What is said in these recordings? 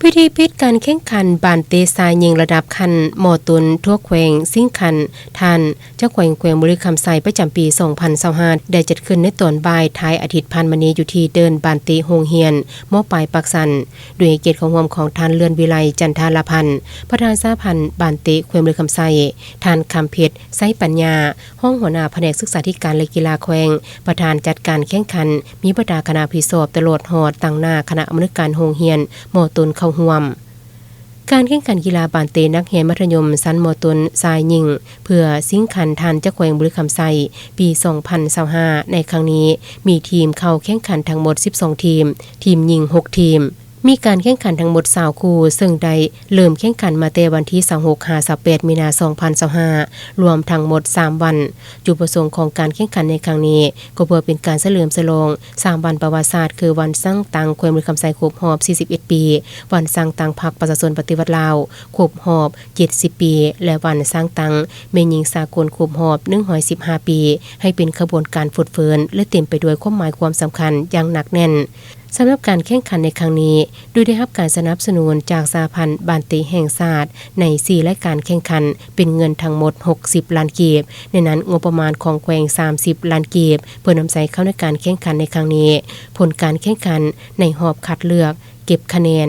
ພິທີປິດການແຂ່ງຂັນບານເຕະຊາຍຍິງລະດັບຂັ້ນ ມ.ຕົ້ນ ທົ່ວແຂວງຊິງຄັນ ທ່ານເຈົ້າແຂວງແຂວງບໍລິຄຳໄຊ ປະຈຳປີສອງພັນຊາວຫ້າ ໄດ້ຈັດຂຶ້ນໃນຕອນບ່າຍທ້າຍອາທິດຜ່ານມານີ້ ຢູ່ທີ່ເດີ່ນບານເຕະໂຮງຮຽນ ມ.ປາຍ ປາກຊັນ ດ້ວຍກຽດເຂົ້າຮ່ວມຂອງທ່ານ ເລື່ອນວິໄລ ຈັນທາລາພັນ ປະທານສະຫະພັນບານເຕະແຂວງບໍລິຄຳໄຊ, ທ່ານ ຄຳເພັດ ໄຊປັນຍາ ຮອງຫົວໜ້າພະແນກສຶກສາທິການ ແລະ ກິລາແຂວງ, ປະທານຈັດການແຂ່ງຂັນ, ມີບັນດາຄະນະຜິດຊອບຕະຫຼອດຮອດ, ຕາງໜ້າຄະນະອຳນວຍການໂຮງຮຽນ ມ.ຕົ້ນ ເຂົ້າຮ່ວມ. ການແຂ່ງຂັນກິລາບານເຕະນັກຮຽນມັດທະຍົມຊັ້ນ ມ.ຕົ້ນ ຊາຍຍິງ ເພື່ອຊິງຂັນທ່ານເຈົ້າແຂວງບໍລິຄຳໄຊ ປີສອງພັນຊາວຫ້າ ໃນຄັ້ງນີ້ ມີທີມເຂົ້າແຂ່ງຂັນທັງໝົດສິບສອງທີມ, ທີມຍິງຫົກທີມ. ມີການແຂ່ງຂັນທັງໝົດຊາວຄູ່ ເຊິ່ງໄດ້ເລີ່ມແຂ່ງຂັນມາແຕ່ວັນທີຊາວຫົກ ຫາ ຊາວແປດ ມີນາ ສອງພັນຊາວຫ້າ ລວມທັງໝົດສາມວັນ. ຈຸດປະສົງຂອງການແຂ່ງຂັນໃນຄັ້ງນີ້ ກໍເພື່ອເປັນການສະເຫຼີມສະຫຼອງສາມວັນປະຫວັດສາດ ຄືວັນສ້າງຕັ້ງແຂວງບໍລິຄຳໄຊຄົບຮອບສີ່ສິບເອັດປີ, ວັນສ້າງຕັ້ງພັກປະຊາຊົນປະຕິວັດລາວຄົບຮອບເຈັດສິບປີ ແລະ ວັນສ້າງຕັ້ງແມ່ຍິງສາກົນຄົບຮອບໜຶ່ງຮ້ອຍສິບຫ້າປີ ໃຫ້ເປັນຂະບວນການຟົດເຟີນ ແລະ ເຕັມໄປດ້ວຍຄວາມໝາຍຄວາມສຳຄັນຢ່າງໜັກແໜ້ນ. ສຳລັບການແຂ່ງຂັນໃນຄັ້ງນີ້ ໂດຍໄດ້ຮັບການສະໜັບສະໜູນຈາກສະຫະພັນບານເຕະແຫ່ງຊາດ ໃນສີ່ລາຍການແຂ່ງຂັນ ເປັນເງິນທັງໝົດຫົກສິບລ້ານກີບ, ໃນນັ້ນງົບປະມານຂອງແຂວງສາມສິບລ້ານກີບ ເພື່ອນຳໃຊ້ເຂົ້າໃນການແຂ່ງຂັນໃນຄັ້ງນີ້. ຜົນການແຂ່ງຂັນໃນຮອບຄັດເລືອກເກັບຄະແນນ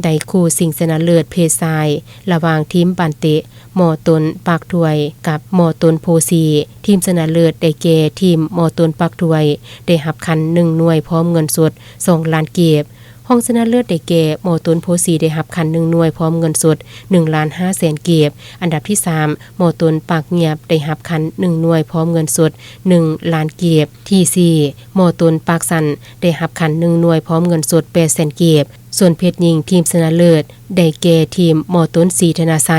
ໄດ້ຄູ່ຊິງຊະນະເລີດເພດຊາຍ ລະຫວ່າງທີມບານເຕະ ມ.ຕົ້ນ ປາກຖ້ວຍ ກັບ ມ.ຕົ້ນ ໂພສີ. ທີມຊະນະເລີດໄດ້ແກ່ທີມ ມ.ຕົ້ນ ປາກຖ້ວຍ ໄດ້ຮັບຄັນໜຶ່ງໜ່ວຍ ພ້ອມເງິນສົດສອງລ້ານກີບ. ຮອງຊະນະເລີດໄດ້ແກ່ ມ.ຕົ້ນ ໂພສີ ໄດ້ຮັບຄັນໜຶ່ງໜ່ວຍ ພ້ອມເງິນສົດໜຶ່ງລ້ານຫ້າແສນກີບ. ອັນດັບທີສາມ ມ.ຕົ້ນ ປາກງຽບ ໄດ້ຮັບຄັນໜຶ່ງໜ່ວຍ ພ້ອມເງິນສົດໜຶ່ງລ້ານກີບ. ທີສີ່ ມ.ຕົ້ນ ປາກຊັນ ໄດ້ຮັບຄັນໜຶ່ງໜ່ວຍ ພ້ອມເງິນສົດແປດແສນກີບ. ສ່ວນເພດຍິງ ທີມຊະນະເລີດໄດ້ແກ່ທີມ ມ.ຕົ້ນ ສີທະນາໄຊ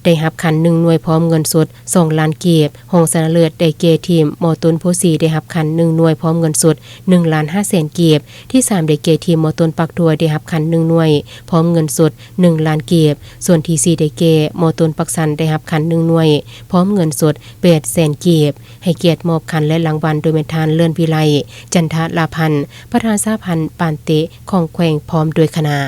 ໄດ້ຮັບຄັນໜຶ່ງໜ່ວຍ ພ້ອມເງິນສົດສອງລ້ານກີບ. ຮອງຊະນະເລີດໄດ້ແກ່ທີມ ມ.ຕົ້ນ ໂພສີ ໄດ້ຮັບຄັນໜຶ່ງໜ່ວຍ ພ້ອມເງິນສົດໜຶ່ງລ້ານຫ້າແສນກີບ. ທີສາມໄດ້ແກ່ທີມ ມ.ຕົ້ນ ປາກຖ້ວຍ ໄດ້ຮັບຄັນໜຶ່ງໜ່ວຍ ພ້ອມເງິນສົດໜຶ່ງລ້ານກີບ. ສ່ວນທີສີ່ໄດ້ແກ່ ມ.ຕົ້ນ ປາກຊັນ ໄດ້ຮັບຄັນໜຶ່ງໜ່ວຍ ພ້ອມເງິນສົດແປດແສນກີບ. ໃຫ້ກຽດມອບຄັນ ແລະ ລາງວັນໂດຍແມ່ນທ່ານ ເລື່ອນວິໄລ ຈັນທະລາພັນ ປະທານສະຫະພັນບານເຕະຂອງແຂວງ ພ້ອມດ້ວຍຄະນະ.